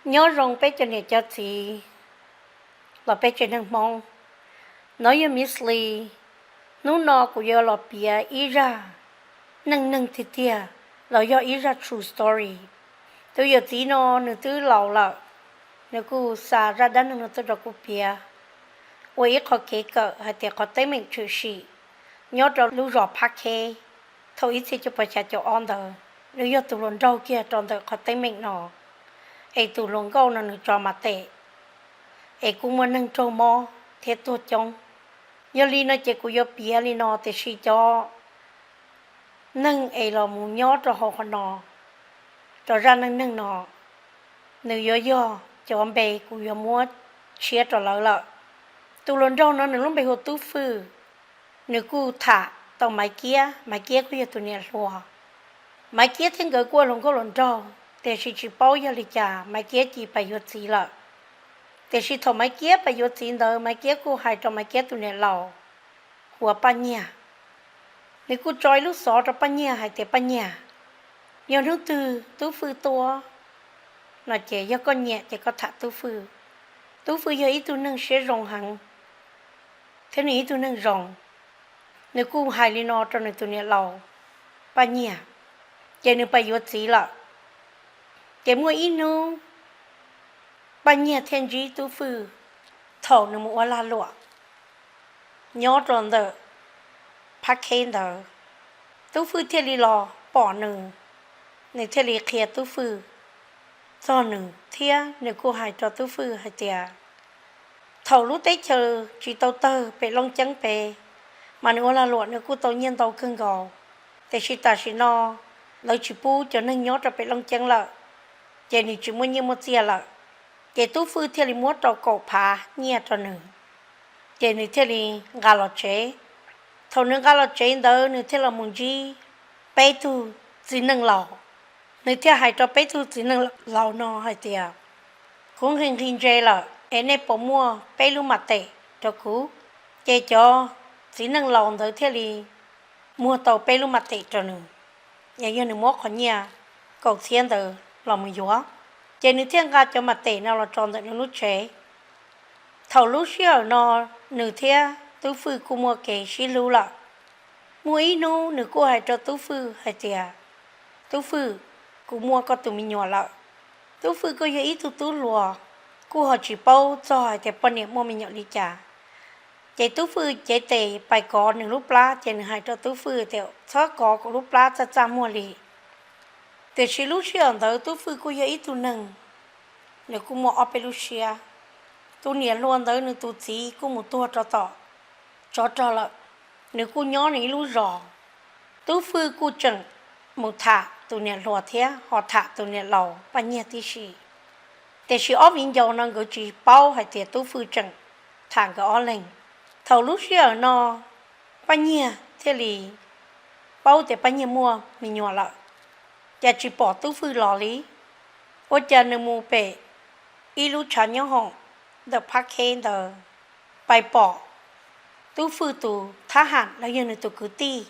Nyob zoo peb cov niam cov txiv los peb tsev neeg Hmoob. Nov yog Miss Lee. Hnub no kuv yuav los piav ib zaj neej neeg tiag tiag los yog ib zaj true story. Tus yawm txiv no nws twb laus lawm, nws kuj xa zaj dab neeg no tuaj rau kuv piav ua ib qho kev kawm hais tias qhov teeb meem tshwm sim nyob rau lub zos Phab Kheb thaum ib txhiab cuaj puas xya caum ob ntawd, nws yog tus hluas nraug kiag rau ntawm qhov teeb meem no, es tus hluas nkauj no nws tso mas tes, es kuj muaj neeg raug mob thiab tuag coob. Yog li no ces kuv yuav piav li no, tiam sis cov neeg es los mus nyob rau hauv qhov no, rau zaj neej neeg no, nws yuav yog cov npe kuv yuav muab tshiab rau lawv lawm. Tus hluas nraug no nws lub npe hu ua Tub Fwj, nws kuj tham tau Maiv Kiab, Maiv Kiab kuj yog tus niam hluas. Maiv Kiab thiab nkawd kuj ua hluas nkauj hluas nraug, tiam sis tsis paub yog li cas Maiv Kiab cia li pais yuav txiv lawm. Tiam sis thaum Maiv Kiab pais yuav txiv ntawd, Maiv Kiab kuj hais rau Maiv Kiab tus niam laus hu ua Paj Nyiag. Nws kuj tso ib lub xov rau Paj Nyiag hais tias, Paj Nyiag, yog hnub twg Tub Fwj tuaj no ces yog koj nyiam ces koj tham Tub Fwj. Tub Fwj yog ib tug neeg siab zoo heev thiab nws ib tug neeg zoo. Nws kuj hais li no rau nws tus niam laus Paj Nyiag, ces nws pais yuav txiv lawm. Ces muaj ib hnub Paj Nyiag thiaj ntsib Tub Fwj thaum nws mus ua lag luam nyob rau ntawm Phab Kheb ntawd. Tub Fwj thiaj li los pom nws, nws thiaj li qhia Tub Fwj txog nws thiab nws kuj hais rau Tub Fwj hais tias thaum lub teb chaws tsis tau tawg pem Looj Ceeb pem, mas nws ua lag luam nws kuj tau nyiaj ntau kawg nkaus. Tiam sis tam sim no lawv tsis pub cov neeg nyob rau pem Looj Ceeb lawm, ces nws tsis muaj nyiaj muaj txiaj lawm. Ces Tub Fwj thiaj li muab rau kaum phav nyiaj rau nws, ces nws thiaj li nqa los tsev. Thaum nws nqa los tsev ntawd nws thiaj los mus ntsib peb tug txiv neej laus. Nws thiaj hais rau peb tug txiv neej laus no hais tias, Kuv nqhis nqhis ntses lawm es nej puas muaj peb lub mas tes rau kuv? Ces cov txiv neej laus ntawd thiaj li muag tau peb lub mas tes rau nws, es yog nws muab qhov nyiaj kaum txhiab ntawd los mus yuav. Ces nws thiaj nqa cov mas tes no los tso ntawm nws lub tsev. Thaum lub sij hawm no nws thiab Tub Fwj kuj muaj kev sib hlub lawm. Muaj ib hnub nws kuj hais rau Tub Fwj hais tias, Tub Fwj, kuv muaj koj tus me nyuam lawm. Tub Fwj kuj yog ib tug tub hluas, kuj ho tsis paub txog hais tias poj niam muaj me nyuam li cas. Ces Tub Fwj cev tes pais kov nws lub plab, ces nws hais rau Tub Fwj tias, Txhob kov kuv lub plab txaj txaj muag li. Tiam sis lub sij hawm ntawd Tub Fwj kuj yog ib tug neeg, nws kuj muaj ob peb lub siab. Tus niam hluas ntawd nws tus txiv kuj mus tuag rau tom tsov rog lawm, nws kuj nyob nws ib lub zos. Tub Fwj kuj tseem mus tham tus niam hluas thiab ho tham tus niam laus Paj Nyiag tib si. Tiam sis ob viv ncaus no nkawd tsis paub hais tias Tub Fwj tseem tham nkawd ob leeg. Thaum lub sij hawm no Paj Nyiag thiaj li paub tias Paj Nyiag muaj me nyuam lawm, cas tsis pom Tub Fwj los li. Ua cas nws mus pem ib lub tshav nyob hoom ntawm Phab Kheb ntawd, pais pom Tub Fwj tus thab ham los yog nws tus kwv tij.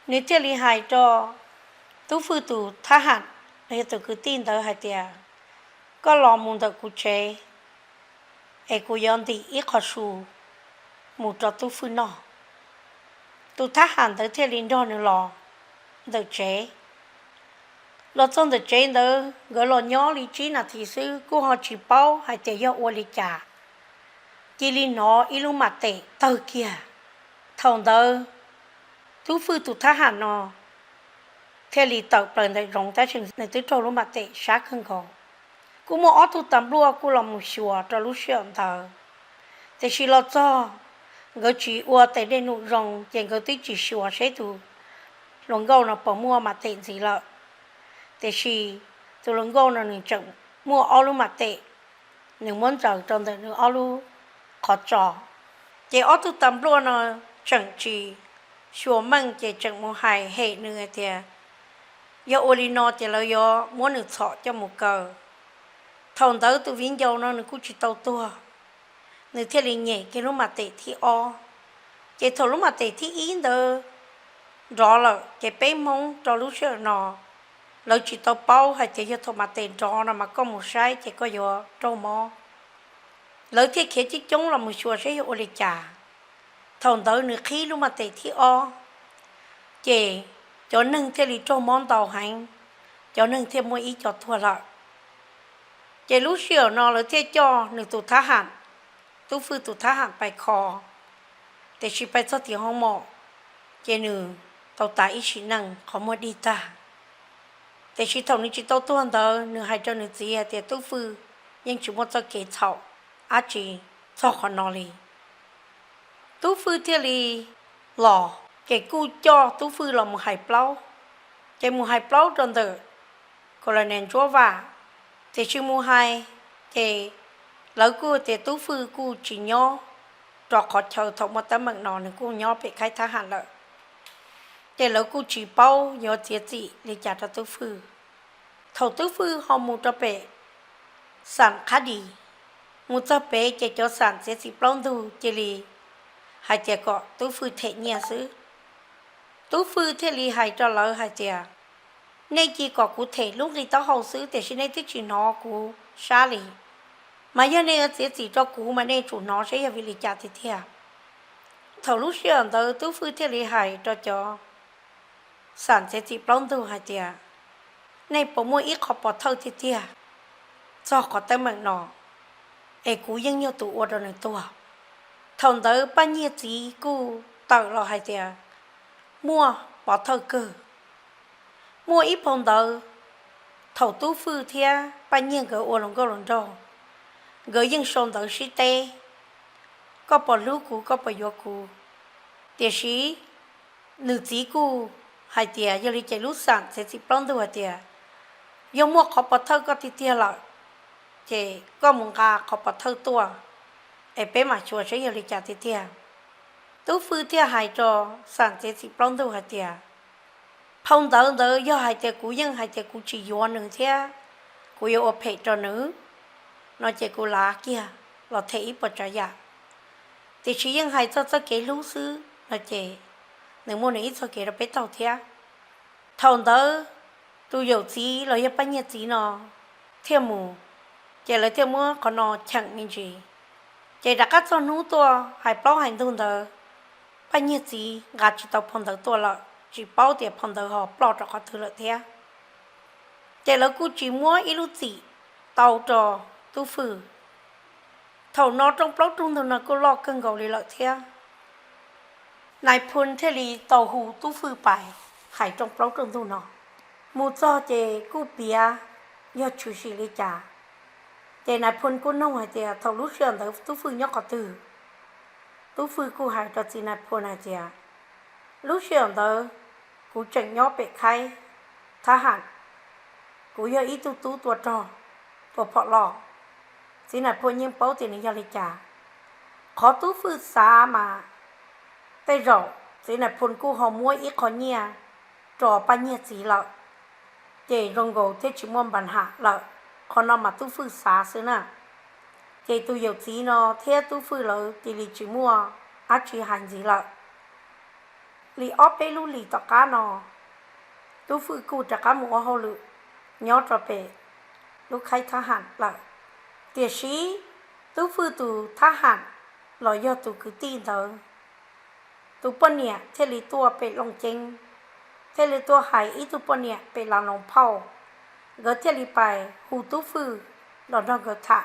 Nws thiaj li hais rau Tub Fwj tus thab ham los yog tus kwv tij ntawd hais tias, Koj los mus ntawm kuv tsev es kuv yuav ntim ib qho su mus rau Tub Fwj noj. Tus thab ham ntawd thiaj li nrog nws los ntawm tsev. Los txog ntawm tsev ntawd nkawd los nyob li tsib nas this xwb kuj ho tsis paub hais tias yog ua li cas, cia li hnov ib lub mas tes tawg kiag. Thaum ntawd Tub Fwj tus thab ham no thiaj li tawm plaws ntawm zoov tab sis nws twb raug lub mas tes sab kawg nkaus. Kuj muaj ob tug tas npluaj kuj los mus xyuas rau lub sij hawm ntawd, tiam sis los txog nkawd tsis ua tes dej num zoo ces nkawd twb tsis xyuas seb tus hluas nkauj no puas muaj mas tes ntxiv lawm. Tiam sis tus hluas nkauj no nws tseem muaj ob lub mas tes, nws muab ntsaws rau ntawm nws ob lub qhov tsos. Ces ob tug tas npluaj no tseem tsis xyuas meej ces tseem mus hais hem nws hais tias yog ua li no ces lawv yuav muab nws txhom coj mus kaw. Thaum ntawd tus viv ncaus no nws kuj tsis tau tuag, nws thiaj li nyem kiag lub mas tes thib ob. Ces thaum lub mas tes thib ib ntawd nrov lawm ces peb Hmoob rau lub sij hawm no lawv tsis tau paub hais tias yog thaum mas tes nrov no mas koj mus saib ces koj yuav raug mob. Lawv thiaj khiav coob coob los mus xyuas saib yog ua li cas. Thaum ntawd nws qhib lub mas tes thib ob, ces cov neeg thiaj li raug mob ntau heev, cov neeg thiaj muaj ib co tuag lawm. Ces lub sij hawm no lawv thiaj coj nws tus thab ham, Tub Fwj tus thab ham pais kho, tiam sis pais txog tim hoo mom, ces nws tau tas ib sim neej qhov muag dig tag. Tiam sis thaum nws tsis tau tuag ntawd nws hais rau nws txiv hais tias Tub Fwj yeej tsis muaj txoj kev txhaum dab tsi txog qhov no li. Tub Fwj thiaj li los, ces kuj coj Tub Fwj los mus hais plaub, ces mus hais plaub rau ntawm Colonel Ntsuab Vaj, tiam sis mus hais, ces lawv kuj tias Tub Fwj kuj tsis nyob rau qhov chaw thaum muaj teeb meem no, nws kuj nyob pem khaib thab ham lawm. Ces lawv kuj tsis paub yuav txiav txim li cas rau Tub Fwj. Thaum Tub Fwj ho mus rau pem xam qhab dis, mus txog pem ces cov xam txiav txim plaub ntug cia li hais tias kom Tub Fwj them nyiaj xwb. Tub Fwj thiaj li hais rau lawv hais tias, nej cia kom kuv them lub nqi taub hau xwb tiam sis nej twb tsis hnov kuv sab li. Mas yog nej yuav txiav txim rau kuv mas nej tsum hnov saib yog vim li cas tiag tiag. Thaum lub sij hawm ntawd Tub Fwj thiaj li hais rau cov xam txiav txim plaub ntug hais tias, nej puas muaj ib qho pov thawj tiag tiag txog qhov teeb meem no, es kuv yeej yog tus ua rau nws tuag. Thaum ntawd Paj Nyiaj txiv kuj tawm los hais tias, muaj pov thawj kawg. Muaj ib phau ntawv, thaum Tub Fwj thiab Paj Nyiaj nkawd ua hluas nkauj hluas nraug, nkawd yeej sau ntawv sib teb, koj puas hlub kuv, koj puas yuav kuv. Tiam sis nws txiv kuj hais tias yog li ces lub xam txiav txim plaub ntug hais tias, yog muaj qhov pov thawj koj tiag tiag lawm, ces koj mus nqa qhov pov thawj tuaj, es peb mam xyuas saib yog li cas tiag tiag. Tub Fwj thiaj hais rau xam txiav txim plaub ntug hais tias, phau ntawv ntawd yog hais tias kuv yeej hais tias kuv tsis yuav nws thiab kuv yuav ua phem rau nws no ces kuv lav kiag los them ib puas tsav yam. Tiam sis yeej hais txog txoj kev hlub xwb no ces nws muaj nws ib txoj kev rau peb taug thiab. Thaum ntawd tus yawm txiv los yog Paj Nyiaj txiv no thiaj mus, ces lawv thiaj muab qhov no cheem me ntsis. Ces rov qab txog hnub tuaj hais plaub hais ntug ntawd, Paj Nyiaj txiv nqa tsis tau phau ntawv tuaj lawm, tsis paub tias phau ntawv ho ploj rau qhov twg lawm thiab. Ces lawv kuj tsis muab ib lub txim tau rau Tub Fwj. Thaum no rooj plaub rooj ntug no kuj loj kawg nkaus li lawm thiab. Nais phoo thiaj li tau hu Tub Fwj pais hais rooj plaub rooj ntug no. Mus txog ces kuj piav yog tshwm sim li cas. Ces nais phoo kuj noog hais tias thaum lub sij hawm ntawd Tub Fwj nyob qhov twg. Tub Fwj kuj hais rau txiv nais phoo hais tias, lub sij hawm ntawd kuv tseem nyob pem khaib thab ham, kuv yog ib tug tub tua rog, tua phom los. Txiv nais phoo yeej paub tias nws yog li cas. Qhov Tub Fwj xav mas tej zaum txiv nais phoo kuj ho muab ib qho nyiaj rau Paj Nyiaj txiv lawm, ces zoo nkaus thiaj tsis muaj npa ham lawm. Qhov no mas Tub Fwj xav xwb na. Ces tus yawm txiv no thiab Tub Fwj lawv cia li tsis muaj dab tsi hais ntxiv lawm. Li ob peb lub hlis tom qab no, Tub Fwj kuj rov qab mus ua hauj lwm nyob rau pem lub khaib thab ham lawm. Tiam sis Tub Fwj tus thab ham los yog tus kwv tij ntawd, tus poj niam thiaj li tuaj pem Looj Ceeb, thiaj li tuaj hais ib tug poj niam pem Las Loos Phauj, nkawd thiaj li pais hu Tub Fwj los nrog nkawd tham.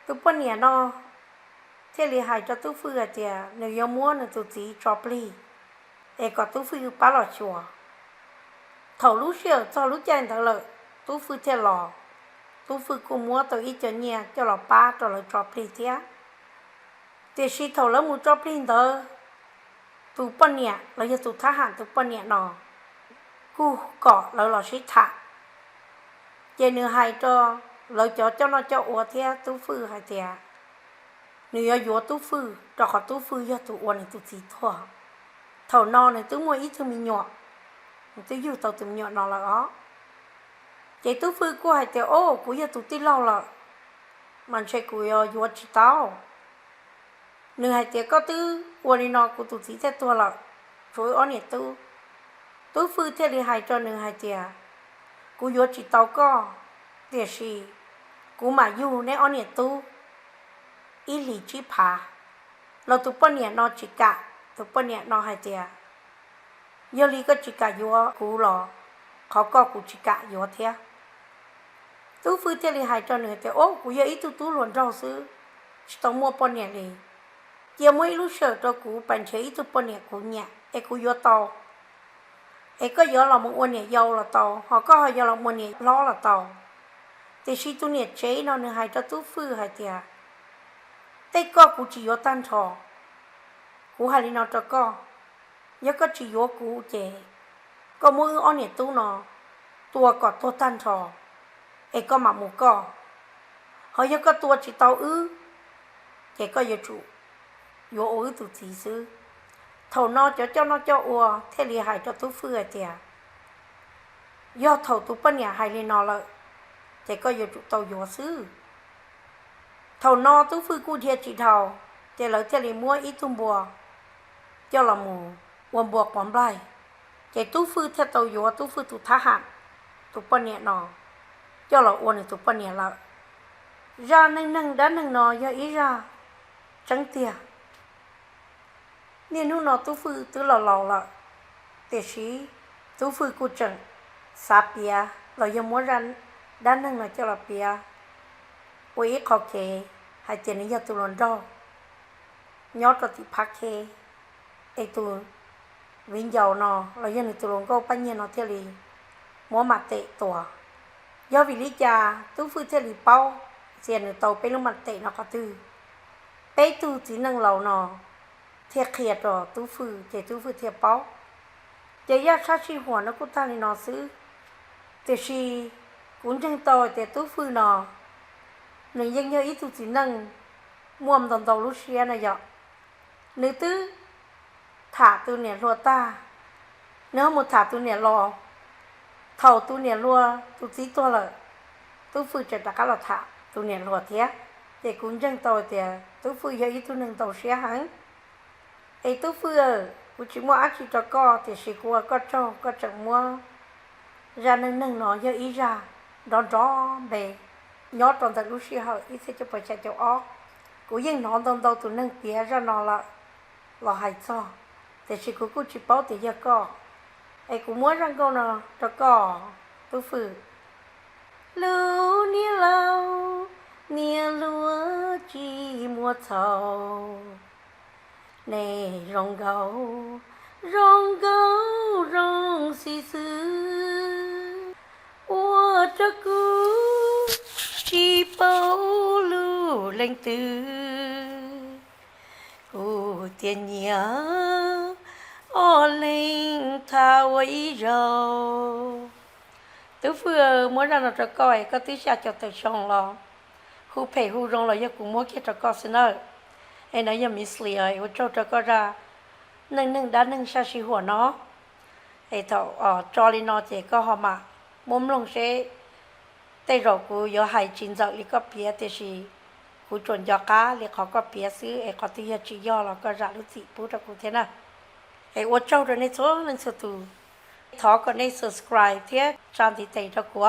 Tus poj niam no thiaj li hais rau Tub Fwj hais tias nws yuav muab nws tus txiv tso plig, es kom Tub Fwj pab los xyuas. Thaum lub sij hawm txog lub caij ntawd lawm, Tub Fwj thiaj los. Tub Fwj kuj muab tau ib co nyiaj coj los pab rau lawv tso plig thiab. Tiam sis thaum lawv mus tso plig ntawd, tus poj niam los yog tus thab ham tus poj niam no kuj kom lawv los sib tham. Ces nws hais rau lawv cov coj noj coj ua thiab Tub Fwj hais tias nws yuav yuav Tub Fwj rau qhov Tub Fwj yog tus ua nws tus txiv tuag. Thaum no nws twb muaj ib tug me nyuam, nws twb yug tau tus me nyuam no lawm os. Ces Tub Fwj kuj hais tias, o, kuv yog tus tij laug lawm, mas ntshe kuv yuav yuav tsis tau. Nws hais tias, koj twb ua li no kuv tus txiv thiaj tuag lawm, tshuav wb ob niam tub. Tub Fwj thiaj li hais rau nws hais tias, kuv yuav tsis tau koj, tiam sis kuv mam yug neb ob niam tub ib hlis tsib phav. Los tus poj niam no tsis kam, tus poj niam no hais tias, yog li koj tsis kam yuav kuv los qhov koj kuv tsis kam yuav thiab. Tub Fwj thiaj li hais rau nws tias, o, kuv yog ib tug tub hluas nraug xwb, tsis tau muaj poj niam li. Cia muab ib lub sij hawm rau kuv pab nrhiav ib tug poj niam kuv nyiam es kuv yuav tau, es koj yuav los mus ua niam yau los tau, ho koj ho yuav los mus ua niam hlob los tau. Tiam sis tus niam tsev no nws hais rau Tub Fwj hais tias, tej koj kuv tsis yuav tag nrho. Kuv hais li no rau koj, yog koj tsis yuav kuv ces koj muab wb ob niam tub no tua kom tuag tag nrho es koj mam mus koj. Ho yog koj tua tsis tau wb ces koj yuav tsum yuav ua wb tus txiv xwb. Thaum no cov coj noj coj ua thiaj li hais rau Tub Fwj hais tias, yog thaum tus poj niam hais li no lawm ces koj yuav tsum tau yuav xwb. Thaum no Tub Fwj kuj dhia tsis dhau, ces lawv thiaj li muab ib tug npua coj los mus ua npua quav nplaig, ces Tub Fwj thiaj tau yuav Tub Fwj tus thab ham, tus poj niam no, coj los ua nws tus poj niam lawm. Zaj neej neeg dab neeg no yog ib zaj tseeb tiag. Niaj hnub no Tub Fwj twb los laus lawm, tiam sis Tub Fwj kuj tseem xav piav los yog muab zaj dab neeg no coj los piav ua ib qho kev hais tias nws yog tus hluas nraug nyob rau tim Phab Khej, es tus viv ncaus no los yog nws tus hluas nkauj Paj Nyiag no thiaj li muab Mam Tem tua. Yog vim li cas Tub Fwj thiaj li paub txias nws tau peb lub Mam Tem no qhov twg? Peb tug txiv neej laus no thiaj qhia rau Tub Fwj ces Tub Fwj thiaj paub. Ces zaj sab sij huam no kuj tag li no xwb, tiam sis kuv ntseeg tau tias Tub Fwj no nws yeej yog ib tug txiv neej muaj ntau ntau lub siab no yom. Nws twb tham tus niam hluas tag, nws ho mus tham tus niam laus. Thaum tus niam hluas tus txiv tuag lawm, Tub Fwj tseem rov qab los tham tus niam hluas thiab. Ces kuv ntseeg tau tias Tub Fwj yog ib tug neeg ntau siab heev. Es Tub Fwj, kuv tsis muaj dab tsi rau koj, tiam sis kuv ua koj tsaug koj tseem muab zaj neej neeg no yog ib zaj nrov nrov npe nyob rau ntawm lub sij hawm ib txhiab cuaj puas xya caum ob. Kuv yeej hnov ntau ntau tus neeg piav zaj no lawm los hais txog, tiam sis kuv kuj tsis paub tias yog koj. Es kuv muab zaj nkauj no rau koj, Tub Fwj. Lub niag laus niag hluas tsis muaj txhaum, nej zoo nkauj zoo nkauj zoo xwb xwb, ua rau kuv tsis paub lub leej twg. Kuv thiaj nyiam ob leeg tham ua ib zaug. Tub Fwj, muab zaj no rau koj es koj twb xya caum tawm xyoo los hu phem hu zoo los yog kuv muab kiag rau koj xwb nawb. Es no yog Miss Lee, ua tsaug rau koj zaj neej neeg dab neeg sab sij huam no. Es thaum tso li no ces koj ho mam muab mloog seb tej zaum kuv yuav hais tsis ntxawm li koj piav, tiam sis kuv tsuas nco qab li qhov koj piav xwb, es qhov twg yog tsis yog los koj zam lub txim pub rau kuv thiab na. Es ua tsaug rau nej txhua leej txhua tus. Thov kom nej subscribe thiab tsa ntiv tes rau kuv.